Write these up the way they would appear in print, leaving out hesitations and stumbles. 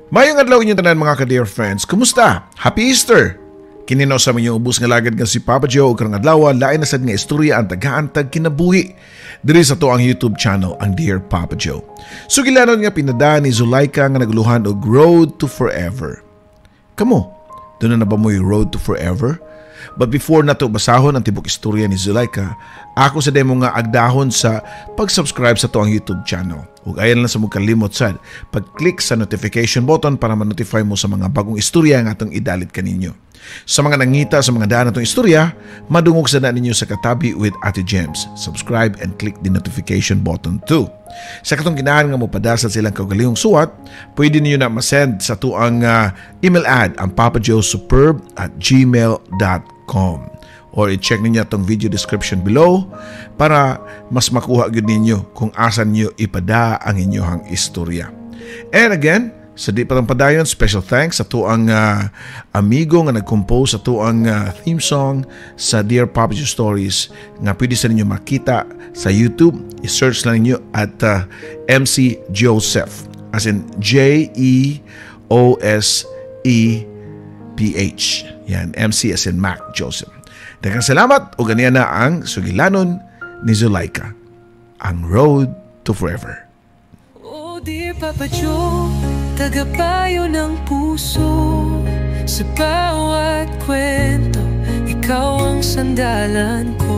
Mayong adlaw inyong tanan, mga ka-dear friends. Kumusta? Happy Easter! Kini na sa inyong ubos nga lagad nga si Papa Joe, ug karong adlaw lain na sad nga istorya ang tagaan tag kinabuhi diri sa atoang YouTube channel, ang Dear Papa Joe. Sugilanon nga pinada ni Zulaika nga naguluhan og Road to Forever. Kamo, duna na ba mo'y Road to Forever? But before nato basahon ang tibok istorya ni Zulaika, ako sa demo nga agdahon sa pag-subscribe sa atoang YouTube channel. Ug ayan lang sa mo kalimot sad pag-click sa notification button para ma-notify mo sa mga bagong istorya nga atong idalit kaninyo. Sa mga nangita sa mga daan natong istorya, madungog sa na ninyo sa Katabi with Ate James. Subscribe and click the notification button too. Sa katong ginahan nga mopadasal silang kaugalingong suwat, pwede niyo na masend sa atoang email ad, ang papajoesuperb@gmail.com, or i-check ninyo atong video description below para mas makuha gyud ninyo kung asan niyo ipada ang inyong istorya. And again, sa di pa padayon, special thanks sa atoang amigo nga nag-compose sa atoang theme song sa Dear Papa Joe Stories nga pwede sa ninyo makita sa YouTube. I-search lang ninyo at MC Joseph, as in Jeoseph. Yan, MC as in Mac Joseph. Daghang salamat, ug ganiya na ang sugilanon ni Zulaika, ang Road to Forever. Oh dear Papa Joe, tagapayo ng puso. Sa bawat kwento, ikaw ang sandalan ko.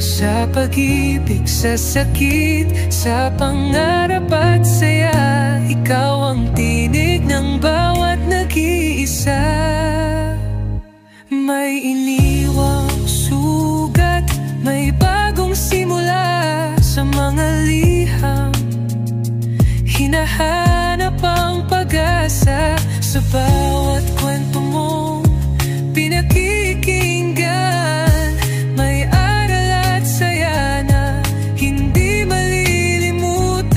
Sa pag-ibig, sa sakit, sa pangarap at saya, ikaw ang tinig ng bawat nag-iisa. May iniwang sugat, may bagong simula. Sa mga liham, hinahanap ang pag-asa. Sa bawat kwento mong pinakikinggan, may aral at saya na hindi malilimutan.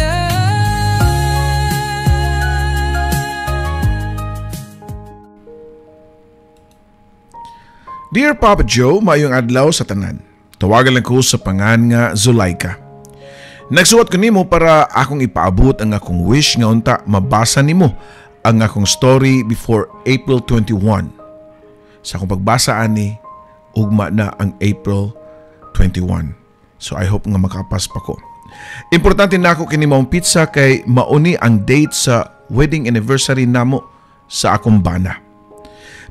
Dear Papa Joe, maayong adlaw sa tanan. Tawagan lang ko sa pangan nga Zulaika. Nagsuwat ko nimo para akong ipaabot ang akong wish nga unta mabasa nimo ang akong story before April 21. Sa akong pagbasa ani, ugma na ang April 21. So I hope nga makapas pa ko. Importante na ako kini maong pizza kay mauni ang date sa wedding anniversary namo sa akong bana.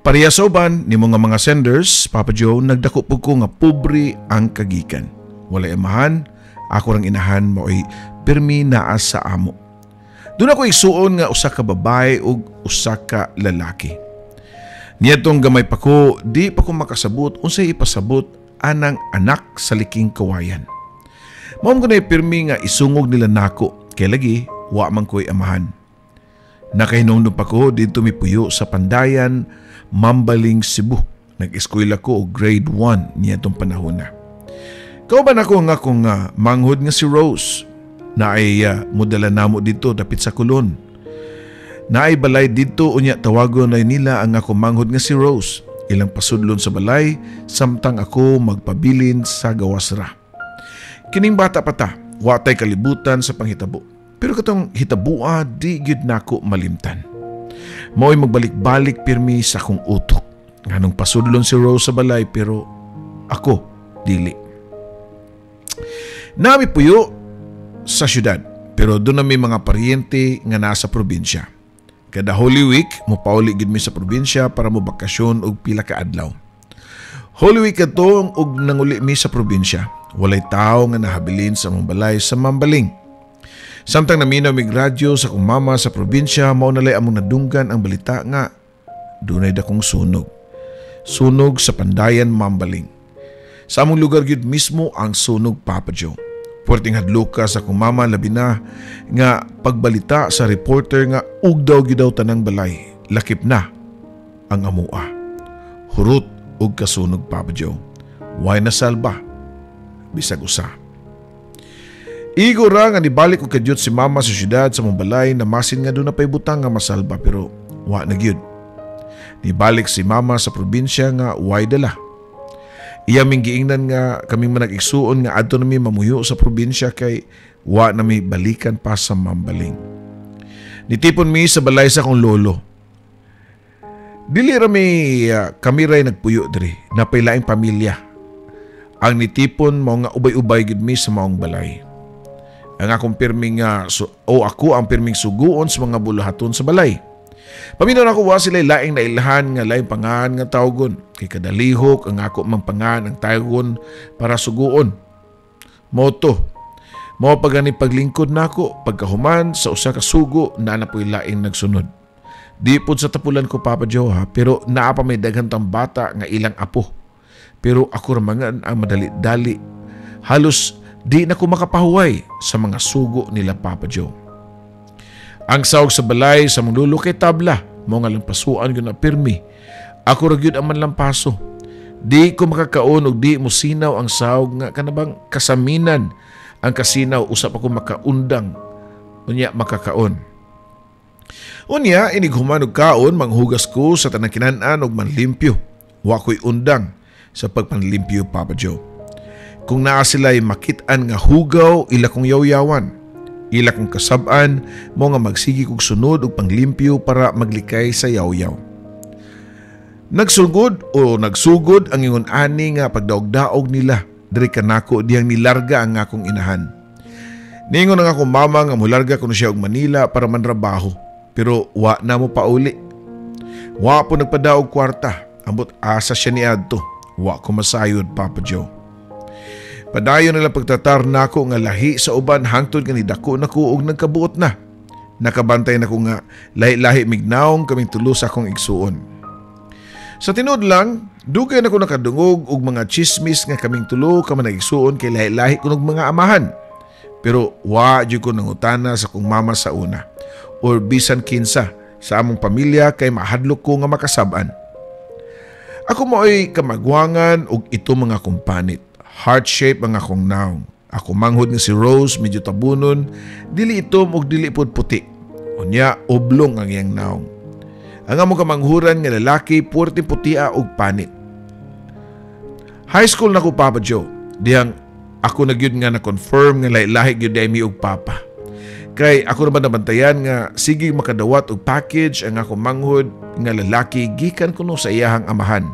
Pareha sa uban nimo nga mga senders, Papa Joe, nagdako pud ko nga pobre ang kagikan. Walay amahan, ako rang inahan maoy pirmi naa sa amo. Doon ako igsuon nga usa ka babae ug usa ka lalaki. Niadtong gamay pa ko, di pa ko makasabot unsay ipasabot anang anak sa liking kawayan. Mao man kunay pirmi nga isungog nila nako, kay lagi wa man ko'y amahan. Nakahinungdom pa ko didto mipuyo sa Pandayan, Mambaling, Cebu. Nag-eskwela ko og grade 1 niadtong panahon na. Kauban ako nga akong manghod nga si Rose na ay modala namo dito dapit sa Kulon. Naay balay dito, unya tawagon na nila ang akong manghod nga si Rose. Ilang pasudlon sa balay samtang ako magpabilin sa gawas ra. Kining bata pa ta, wa tay kalibutan sa panghitabo. Pero katong hitabua di gyud nako malimtan. Mao'y magbalik-balik pirmi sa akong utok. Nganong pasudlon si Rose sa balay pero ako dili. Nami puyo sa syudad, pero doon na may mga paryente nga nasa probinsya. Kada Holy Week, mopauli gid mi sa probinsya para mo bakasyon og pila ka adlaw. Holy Week adto og nanguli mi sa probinsya. Walay tawo nga nahabilin sa among balay sa Mambaling. Samtang naminaw mig radyo sa akong mama sa probinsya, mao nalay among nadunggan ang balita nga dunay dakong sunog. Sunog sa Pandayan, Mambaling. Sa among lugar gyud mismo ang sunog, Papa Joe. Puwerteng hadloka sa akong mama, labi na nga pagbalita sa reporter nga ugdaw gyud daw tanang balay, lakip na ang amua. Hurot og kasunog, Papa Joe. Way nasalba bisag usa. Igo ra nga nibalik og kadyot si mama sa syudad sa among balay na masin nga doon na pa'y butang nga masalba, pero wa na gyud. Nibalik si mama sa probinsya nga way dala. Iya ming giingnan nga kaming manag-igsuon nga adto nami mamuyo sa probinsya kay wa nami balikan pa sa Mambaling. Nitipon mi sa balay sa akong lolo. Dili ra mi kami ray nagpuyo diri, napay laing pamilya. Ang nitipon mao nga ubay-ubay gid mi sa maong balay. Ang akong pirming o ako ang pirming suguon sa mga buluhaton sa balay. Paminaw na ako wa sila laing nailhan nga laing pangan nga tawgon. Kay kadalihok ang ako mang pangan ang tawgon para suguon. Moto, mao pa gani paglingkod nako pagkahuman sa usa ka sugo na napoy laing nagsunod. Di pod sa tapulan ko, Papa Joe, ha, pero naa pa may daghan tang bata nga ilang apo. Pero ako ramangan ang madali-dali. Halos di na ko makapahuway sa mga sugo nila, Papa Joe. Ang sawag sa balay sa mong lulo kay tabla, mao nga lampasuan gyud na pirmi. Ako ra gyud ang manlampaso. Di ko makakaon og di mo sinaw ang sawag nga kanabang kasaminan. Ang kasinaw usap ako makaundang unya makakaon. Unya inig human og kaon manghugas ko sa tanang kinan-an og manlimpyo. Wa ko'y undang sa pagpanlimpyo, Papa Joe. Kung naa sila'y makit-an nga hugaw ila kong yawyawan, ila kong kasab-an mo nga magsigi kog sunod og panglimpyo para maglikay sa yawyaw. Nagsugod o nagsugod ang ingon ani nga pagdaog-daog nila diri kanako diyang nilarga ang akong inahan. Ningon ang akong mama nga mularga kuno siya og Manila para manrabaho, pero wa na mo pauli. Wa po nagpadaog kwarta, ambot asa siya niadto. Wa ko masayod, Papa Joe. Padayon nila pagtatar nako nga lahi sa uban hangtod nga nidako nako og nagkabuot na. Nakabantay nako nga lahi-lahi mignaong kaming tulo sa akong igsuon. Sa tinuod lang, dugay nako nakadungog og mga chismis nga kaming tulo ka man nagigsuon kay lahi-lahi kunog mga amahan. Pero wa jud ko nangutana sa akong mama sa una or bisan kinsa sa among pamilya kay mahadlok ko nga makasab-an. Ako mao'y kamagwangan og ito mga kumpanit. Heart shape ang akong naong. Ako manghod nga si Rose medyo tabunon, dili itom og dili pud puti. Unya oblong ang iyang naong. Ang among kamanghuran nga lalaki puwerte putia og panit. High school na ko, Papa Joe. Dihang ako na gyud nga na-confirm nga lahi-lahi gyud ay mi og papa. Kay ako naman nabantayan nga sige makadawat og package ang akong manghod nga lalaki gikan kuno sa iyahang amahan.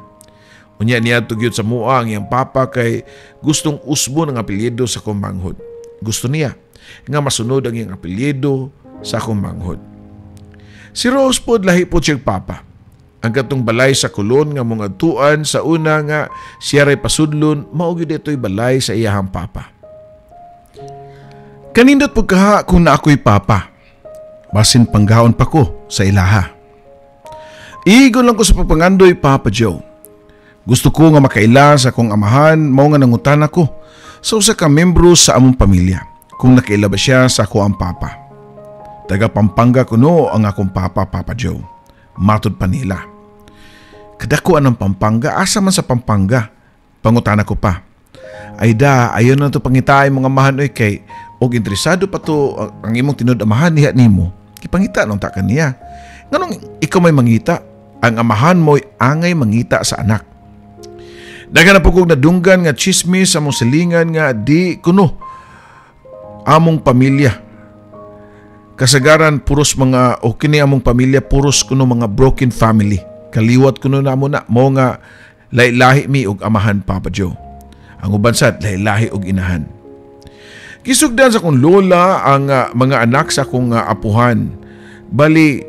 Unya niadto gyud sa mua ang iyang papa kay gustong usbon ang apelyido sa akong manghod. Gusto niya nga masunod ang iyang apelyido sa akong manghod. Si Rose pod lahi pod siyang papa. Ang katong balay sa Kulon nga mga tuan sa una nga siya ray pasudlon, mao gyud ito'y balay sa iyahang papa. Kanindot pud kaha kung na ako'y papa. Basin panggaon pa ko sa ilaha. Igon lang ko sa pagpangandoy, Papa Joe. Gusto ko nga makaila sa akong amahan, mao nga nangutana ko sa usa ka membro sa among pamilya kung nakaila ba siya sa ako ang papa. Taga Pampanga kuno ang akong papa, Papa Joe. Matod pa nila. Kadako ang Pampanga, asa man sa Pampanga? Pangutana ko pa. Ay da, ayon na to pangitaay mga amahan oy kay og interesado pa to ang imong tinud amahan niya nimo. Gipangita nung ta kaniya. Nganong ikaw may mangita, ang amahan mo'y angay mangita sa anak. Daghan na po kong nadunggan nga chismis sa among silingan nga di kuno among pamilya. Kasagaran puros mga o kini among pamilya puros kuno mga broken family. Kaliwat kuno namo na mo nga lahi-lahi mi og amahan, Papa Joe. Ang uban sad lahi-lahi og inahan. Gisugdan sa akong lola ang mga anak sa akong apuhan. Bali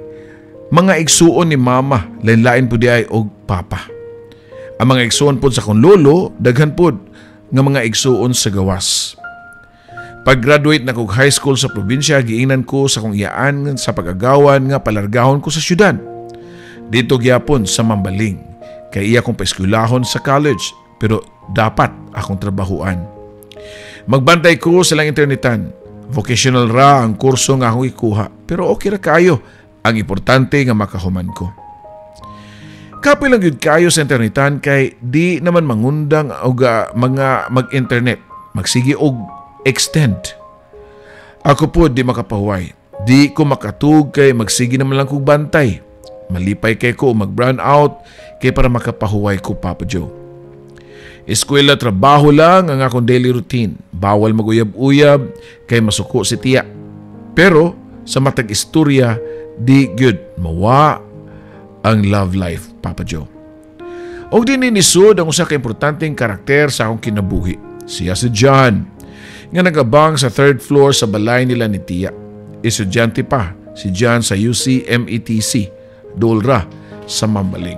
mga igsuon ni mama lain-lain pud di ay og papa. Ang mga igsuon pod sa akong lolo daghan pod nga mga igsuon sa gawas. Pag-graduate na kog high school sa probinsya, giingnan ko sa akong iyaan sa pag-agawan nga palargahon ko sa syudad. Dito gyapon sa Mambaling, kay iya kong paeskwelahon sa college, pero dapat akong trabahuan. Magbantay ko sa lang internetan. Vocational ra ang kurso nga akong ikuha, pero okay ra kayo. Ang importante nga makahuman ko. Kapoy lang gyud kayo sa internetan kay di naman mangundang og mga mag-internet. Magsige og extend. Ako po di makapahuway. Di ko makatug kay magsige naman lang kog bantay. Malipay kay ko mag-brown out kay para makapahuway ko, Papa Joe. Eskwela, trabaho lang ang akong daily routine. Bawal maguyab-uyab kay masuko si tiya. Pero Sa matag istorya, di gyud mawa ang love life, Papa Joe. Og di nisud ang usa ka importanteng karakter sa akong kinabuhi. Siya si John, nga nagabang sa third floor sa balay nila ni Tia. Estudyante pa si John sa UCMETC, Dulra, sa Mambaling.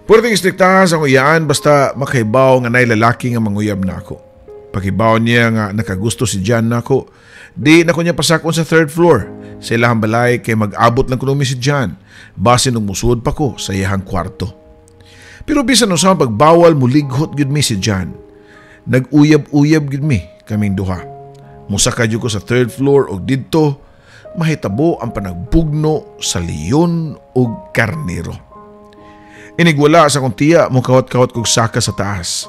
Pwedeng istrikta sa akong iyaan basta makahibaw nga nay lalaki nga manguyab nako. Paghibaw niya nga nakagusto si John nako, di na ko niya pasakon sa third floor sa ilahang balay kay mag-abot lang kuno mi si John basin og musuod pa ko sa iyahang kwarto. Pero bisan unsa pagbawal, mulighot gyud mi si John. Nag-uyab-uyab gyud mi kaming duha. Musaka jud ko sa third floor og didto mahitabo ang panagbugno sa leon ug karnero. Inigwala sa akong tiya, mukawat-kawat kog saka sa taas.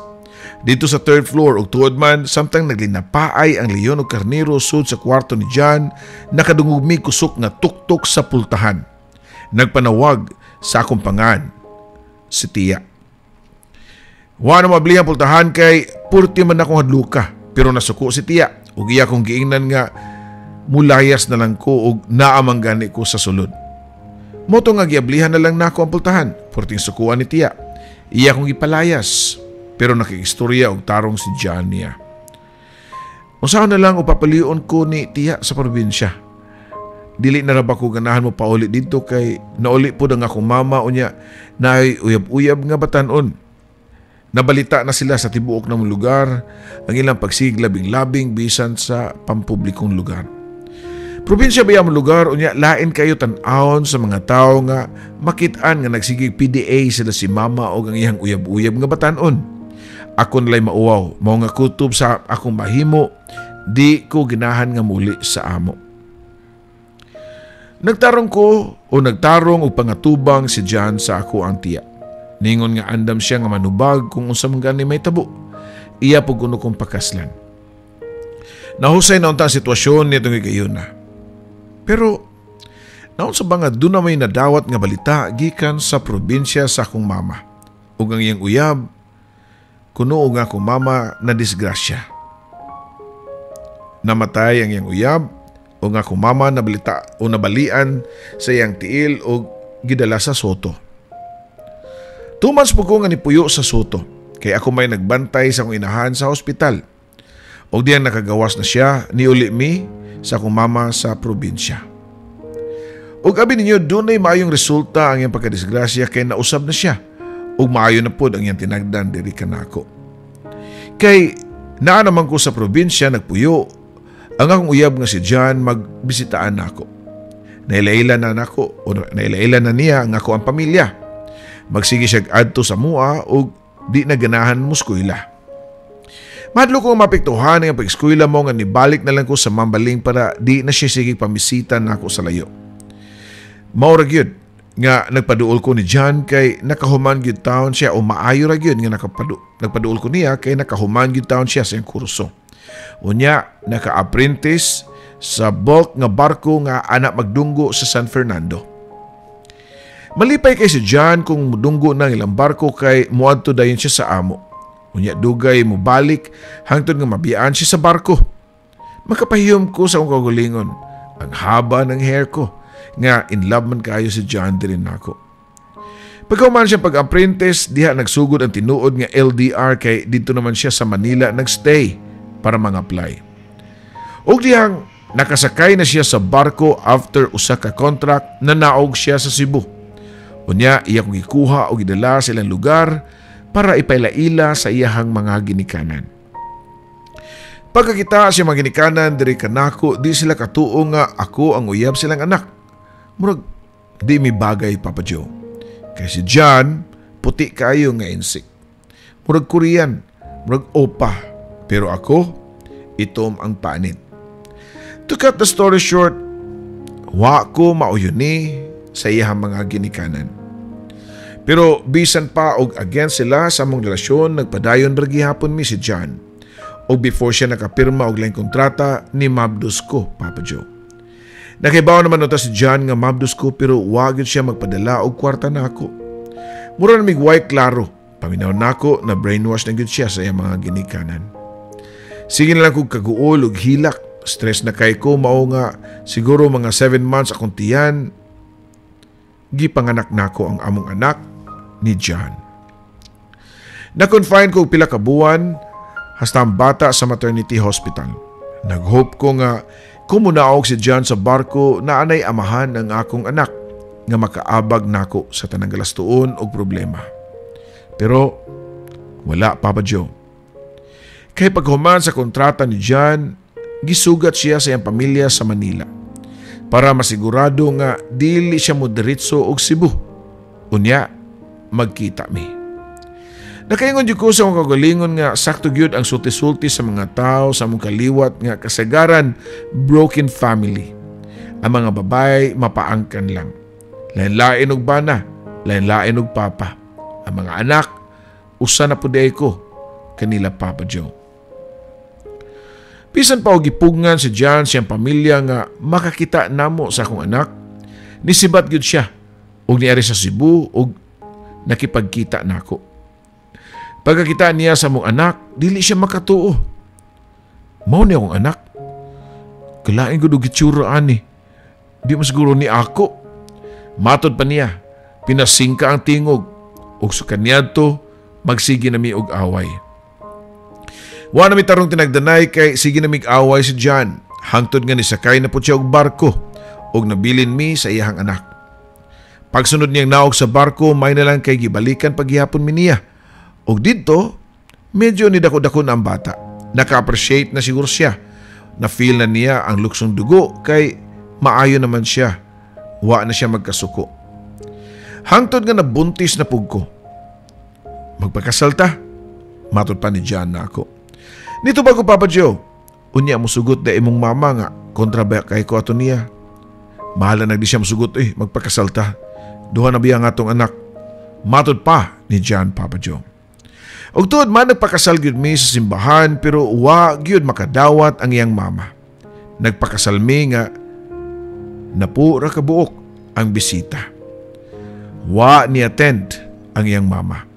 Dito sa third floor og tuod man samtang naglinapaay ang leon ug karnero sud sa kwarto ni John, nakadungog mi kusok nga tuktok sa pultahan. Nagpanawag sa akong pangan si tiya. Wa na mabli ang pultahan kay purti man akong hadluka, pero nasuko si tiya ug iya kong giingnan nga mulayas na lang ko ug naamang gani ko sa sulod. Moto nga giablihan na lang nako ang pultahan, purting sukuan ni tiya. Iya kong gipalayas, pero nakikistorya og tarong si John niya. Unsaon na lang o papalion ko ni tiya sa probinsya. Dili na ra ba ko ganahan mo pauli didto kay nauli pod ang akong mama unya naay uyab-uyab nga batan-on. Nabalita na sila sa tibuok ng lugar ang ilang pagsiglabing-labing bisan sa pampublikong lugar. Probinsya ba yung lugar unya lain kayo tan-awon sa mga tawo nga makit-an nga nagsigig PDA sila si mama og ang iyang uyab-uyab nga batan-on. Ako nalay mauwaw, mao nga kutob sa akong mahimo, di ko ginahan nga muli sa amo. Nagtarong ko o nagtarong og pangatubang si John sa ako ang tiya. Ningon nga andam siya nga manubag kung unsa man gani may tabo. Iya po kuno kong pakaslan. Nahusay na unta ang sitwasyon nitong higayuna. Pero naunsa ba nga doon na may nadawat nga balita gikan sa probinsya sa akong mama. Ug ang iyang uyab, kuno og akong mama na disgrasya. Namatay ang iyang uyab ug akong mama nabalita o nabalian sa iyang tiil og gidala sa Soto. 2 months po ko nga nipuyo sa Soto, kay ako may nagbantay sa akong inahan sa ospital. Og diyang nakagawas na siya, niuli mi sa akong mama sa probinsya. Og abi ninyo, dunay maayong resulta ang iyang pagkadisgrasya kay nausab na siya. Ug maayo na pod ang iyang tinagdan diri kanako. Kay naa naman ko sa probinsya nagpuyo, ang akong uyab nga si John magbisitaan nako. Nailaila na nako o nailaila na niya ang ako ang pamilya. Magsige siya adto sa mua ug di na ganahan mo eskwela. Madlo ko mapiktuhan ang pag-eskwela mo nga nibalik na lang ko sa Mambaling para di na siya sige pamisita nako sa layo. Mao ra gyud nga nagpaduol ko ni John kay nakahuman gyud taon siya o maayo ra gyud nga nagpaduol ko niya kay nakahuman gyud taon siya sa iyang kurso. Unya naka-apprentice sa bulk nga barko nga anak magdunggo sa San Fernando. Malipay kay si John kung mudunggo ng ilang barko kay muadto dayon siya sa amo. Unya dugay mobalik hangtod nga mabiyaan siya sa barko. Makapahiyom ko sa akong kaugalingon. Ang haba ng hair ko nga in love man kayo si John diri nako. Pagkahuman siya pag-apprentice, diha nagsugod ang tinuod nga LDR kay didto naman siya sa Manila nagstay para mga-apply. Og dihang nakasakay na siya sa barko after usa ka contract na naog siya sa Cebu. Unya iya kong gikuha og gidala sa ilang lugar para ipailaila sa iyahang mga ginikanan. Pagkakita siya mga ginikanan diri kanako, di sila katuo nga ako ang uyab silang anak. Murag di mi bagay, Papa Joe. Kay si John, puti kayo nga insik. Murag Korean, murag opa. Pero ako, itom ang panit. To cut the story short, wa ko mauyuni sa iyahang mga ginikanan. Pero bisan pa og against sila sa among relasyon, nagpadayon ra gihapon mi si John. Og before siya nakapirma og laing kontrata, ni mabdos ko, Papa Joe. Nakibaw naman nota si John nga mabdos ko pero wa gyud siya magpadala og kwarta nako. Mura na migway klaro, paminaw nako na brainwash na gyud siya sa iyang mga ginikanan. Sige na lang kog kaguol og hilak. Stress na kay ko, mao nga siguro mga 7 months akong tiyan, gipanganak nako ang among anak ni John. Na-confine ko pila ka buwan hasta ang bata sa maternity hospital. Nag-hope ko nga kung munaog si John sa barko na anay amahan ang akong anak nga makaabag nako sa tanang galastuon og problema. Pero wala, Papa Joe. Kay paghuman sa kontrata ni John, gisugat siya sa iyang pamilya sa Manila para masigurado nga dili siya modiretso og Cebu. Unya, magkita mi. Nakaingon jud ko sa akong kagalingon nga sakto gyud ang sulti-sulti sa mga tao sa among kaliwat nga kasagaran broken family. Ang mga babae mapaangkan lang. Lain-lain og bana, lain-lain og papa. Ang mga anak, usa na pud ko kanila, Papa Joe. Bisan pa og gipugngan si John siyang pamilya nga makakita namo sa akong anak, nisibat gyud siya og niari sa Cebu og nakipagkita nako. Pagkakita niya sa among anak, dili siya makatuo. "Mao ni akong anak. Kalain gud og itsura ani. Di mo siguro ni ako." Matod pa niya, pinasingka ang tingog ug sa kaniadto magsige na mi og away. Wa na mi tarong tinagdanay kay sige na mig away si John. Hangtod nga nisakay na po siya og barko ug nabilin mi sa iyahang anak. Pagsunod niyang naog sa barko, may na lang kay gibalikan paghihapon mi niya. Og didto, medyo ni dako-dako na ang bata. Naka-appreciate na siguro siya. Na-feel na niya ang luksong dugo kay maayo naman siya. Wa na siya magkasuko. Hangtod nga nabuntis na pug ko. "Magpakasal ta," matod pa ni John na ako. Nito ba ko, Papa Joe? "Unya musugot da imong mama nga kontra ba kay ko ato niya. Bahala na di siya musugot eh, magpakasal ta. Duha na biya nga atong anak." Matod pa ni John, Papa Joe. Og tuod man nagpakasal gyud mi sa simbahan, pero wa gyud makadawat ang iyang mama. Nagpakasal mi nga napu ra ka buok ang bisita. Wa ni attend ang iyang mama.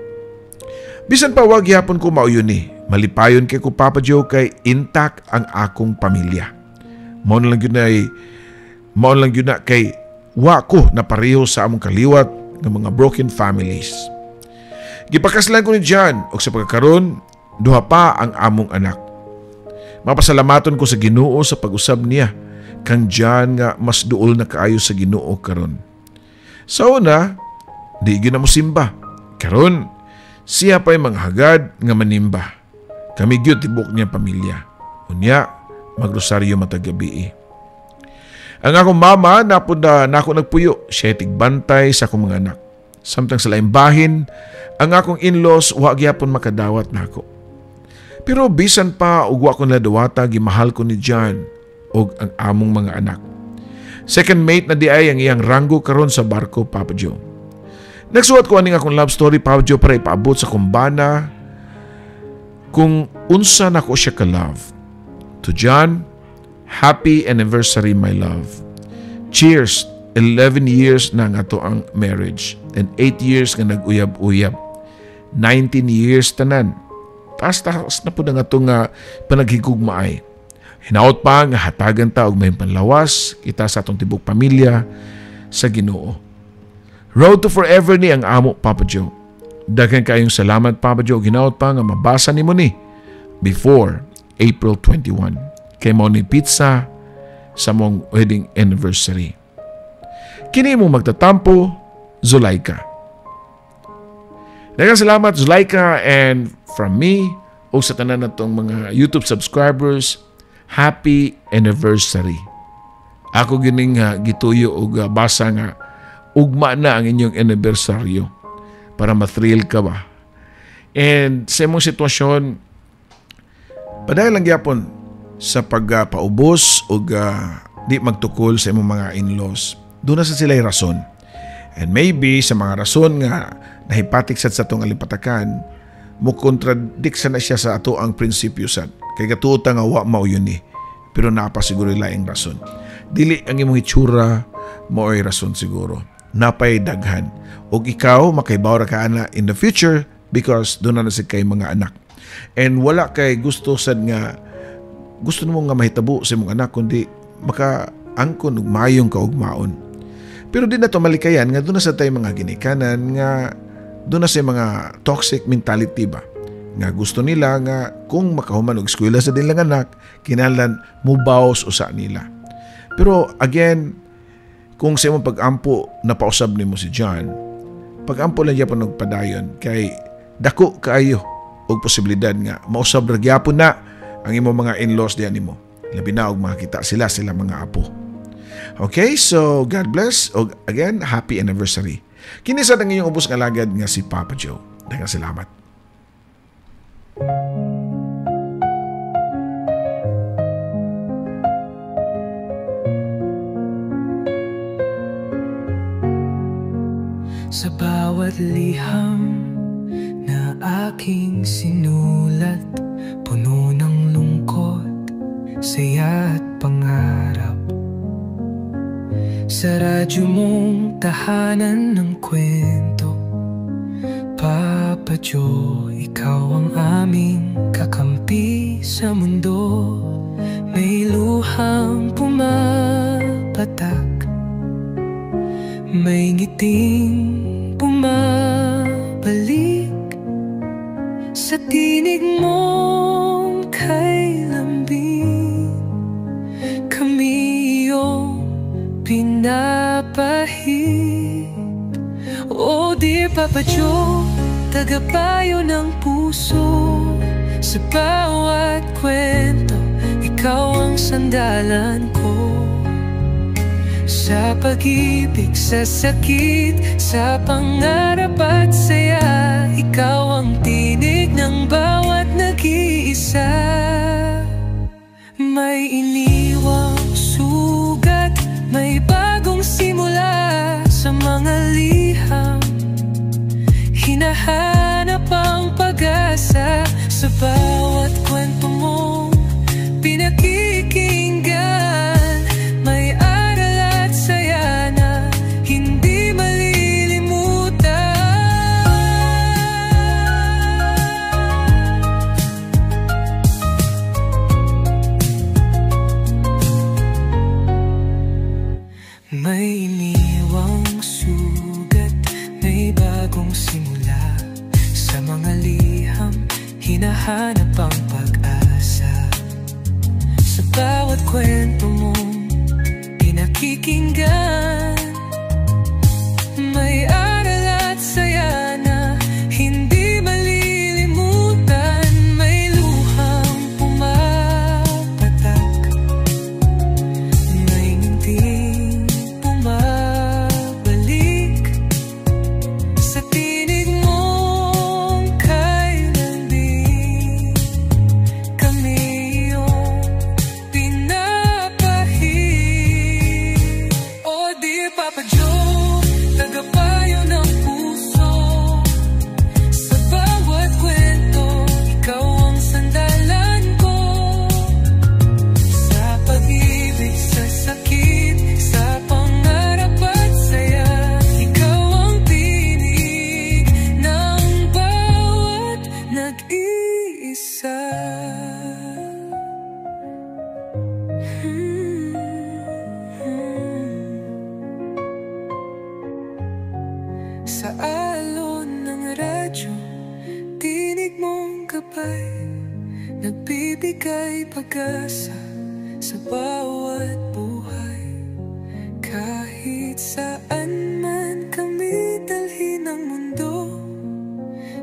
Bisan pa wa gihapon ko mauyon ni. Malipayon kay ko, Papa Joe, kay intact ang akong pamilya. Mao lang gyud na kay wa ko na pareho sa among kaliwat ng mga broken families. Gipakaslan ko ni John og sa pagkakaron duha pa ang among anak. Mapasalamaton ko sa Ginoo sa pag-usab niya kang John nga mas duol na kaayo sa Ginoo karon. Sa una, di gyud na mo simba. Karon, siya pa'y mga hagad nga manimba. Kami gyud tibok niya pamilya. Unya, magrosaryo matag gabi. Ang akong mama napod na nako nagpuyo, siya tigbantay sa akong mga anak. Samtang sa laing bahin, ang akong in-laws wa gyapon makadawat nako. Pero bisan pa ug wa ko nadawata, gimahal ko ni John ug ang among mga anak. Second mate na di ay ang iyang ranggo karon sa barko, Papa Joe. Nagsuwat ko aning akong love story, Papa Joe, para ipaabot sa kumbana kung unsa nako siya ka-love. To John, happy anniversary, my love. Cheers, 11 years na nga to ang marriage and 8 years nga nag-uyab-uyab. 19 years tanan. Taas-taas na po na nga ito nga panaghigugmaay. Hinaot pa nga hatagan ta og may panlawas kita sa atong tibok pamilya sa Ginoo. Road to forever ni ang amo, Papa Joe. Daghan kayong salamat, Papa Joe. Hinaot pa nga mabasa nimo ni before April 21. Kay mo ni pizza sa mong wedding anniversary. Kini mo magtatampo, Zulaika. Daghang salamat, Zulaika, and from me o sa tanan natong mga YouTube subscribers, happy anniversary. Ako gining gituyo og basa nga ugma na ang inyong anibersaryo para ma-thrill ka ba. And sa imong sitwasyon, padayon lang gyapon sa pagpaubos og di magtukol sa imong mga in-laws. Doon na sa sila'y rason. And maybe sa mga rason nga nahipatik sad sa atong alimpatakan, mo contradict sa na siya sa ato ang prinsipyo sad. Kay katuo ta nga wa mao yun ni. Pero naa pa siguro laing rason. Dili ang imong itsura mao'y rason siguro. Napay daghan. Og ikaw makaibaw ra ka ana in the future because doon na si kay mga anak. And wala kay gusto sad nga gusto nimo nga mahitabo sa imong anak kundi makaangkon og maayong kaugmaon. Pero di nato malikayan nga duna sad tay mga ginikanan nga duna say mga toxic mentality ba, nga gusto nila nga kung makahuman og eskwela sa ilang anak, kinahanglan mubaws usa nila. Pero again, kung sa imong pag-ampo napausab nimo si John, pag-ampo lang gyapon og padayon kay dako kaayo og posibilidad nga mausab ra gyapon na ang imong mga in-laws diyan nimo. Labi na og makakita sila sila mga apo. Okay, so God bless og again, happy anniversary. Kini sad ang inyong ubos nga alagad nga si Papa Joe. Daghang salamat. Sa bawat liham na aking sinulat, puno ng lungkot, saya at pangarap. Sa radyo mong tahanan ng kwento, Papa Joe, ikaw ang aming kakampi sa mundo. May luhang pumapatak, may ngiting bumabalik. Sa tinig mong kay lambing, kami iyong pinapahid. Oh dear Papa Joe, tagapayo ng puso. Sa bawat kwento, ikaw ang sandalan ko. Sa pag-ibig, sa sakit, sa pangarap at saya, ikaw ang tinig ng bawat nag-iisa. May iniwang sugat, may bagong simula. Sa mga liham, hinahanap ang pag-asa. Sa bawat kwento mong pinakikinggan, may aral at saya na hindi malilimutan. May iniwang sugat, may bagong simula. Sa mga liham, hinahanap ang pag-asa. Sa bawat kwento mong pinakikinggan, may aral at saya na hindi malilimutan. May luhang pumapatak, may ngiting bumabalik. Sa tinig mong kay lambing, kami iyong pinapahid. Oh dear Papa Joe, tagapayo ng puso. Sa bawat kwento, ikaw ang sandalan ko. Sa pag-ibig, sa sakit, sa pangarap at saya, ikaw ang tinig ng bawat nag-iisa. Sa alon ng radyo, tinig mong gabay, nagbibigay pag-asa sa bawat buhay. Kahit saan man kami dalhin ng mundo,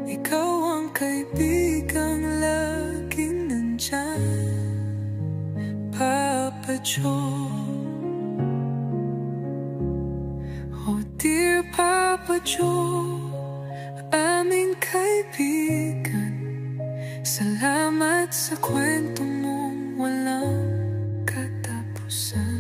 ikaw ang kaibigang laging nandyan, Papa Joe. Oh dear Papa Joe, aming kaibigan, salamat sa kwento mong walang katapusan.